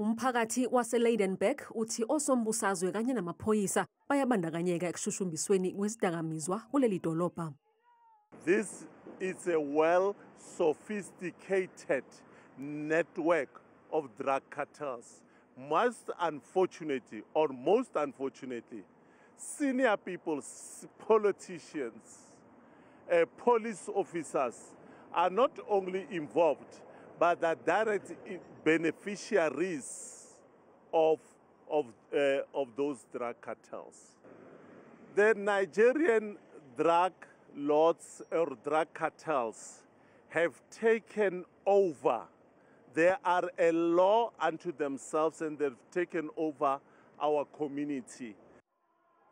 Umphakathi waseLydenburg uthi osombusazwe kanye namaphoyisa bayabandakanyeka ekushushumbisweni kwezidakamizwa kuleli dolobha. This is a well sophisticated network of drug cartels. Most unfortunately, or most unfortunately, senior people, politicians, police officers are not only involved, but are direct beneficiaries of those drug cartels. The Nigerian drug lords or drug cartels have taken over. They are a law unto themselves and they've taken over our community.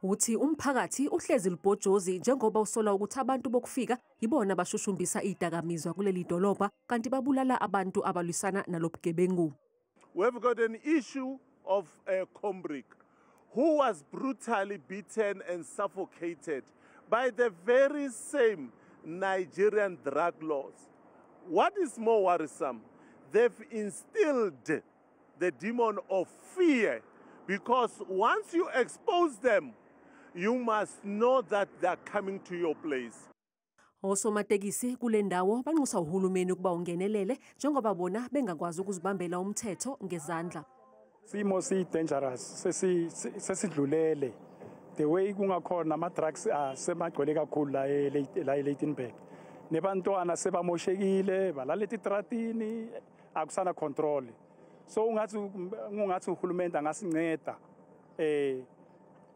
Uthi umphakathi uhlezi lubhojozi njengoba usola ukuthi abantu bokufika yibona abashushumbisa izidakamizwa kuleli dolobha kanti babulala abantu abalwisana nalobugebengu. We've got an issue of Combrink, who was brutally beaten and suffocated by the very same Nigerian drug lords. What is more worrisome, they've instilled the demon of fear, because once you expose them, you must know that they're coming to your place. Osomatekisi kule ndawo banxusa uhulumeni ukuba ungenelele njengoba bona bengakwazi ukuzibambela umthetho ngezandla. Simo si dangerous, sesidlulele. The way kungakhona ama drugs asemagcwele kakhulu la eLydenburg. Nebantwana sebamoshekile, balala etitratini, akusana control. So ungathi uhulumeni angasinceda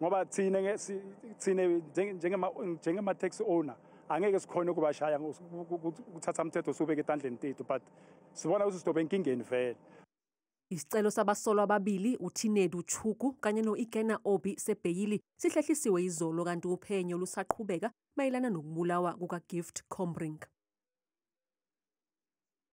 ngoba thina njengema taxi owner angeke sikhone ukubashaya ukuthatha umthetho usubeke etandleni tethu, but sibona ukuthi sidobe enkingeni vele. Isicelo sabasolwa ababili uThinedu Chukwu kanye no-Ikenna Obi sebheyili sihlehlisiwe izolo kanti uphenyo lusaqhubeka mayelana nokubulawa kukaGift Combrink.